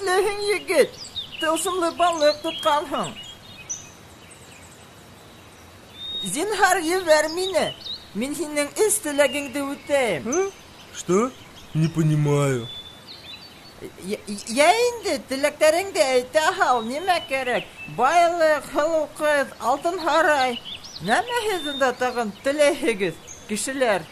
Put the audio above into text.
Бәхетлеһең, егет, тылсымлы балыҡ тотҡанһың. Зинһар, ебәр мине. Мин һинең өс теләгеңде үтәйем. А? Что? Не понимаю. Йә инде, теләктәреңде әйтә һал, нимә кәрәк? Байлыҡ, һылыу ҡыҙ, алтын һарай. Нәмә һеҙ унда тағын теләйһегеҙ, кешеләр?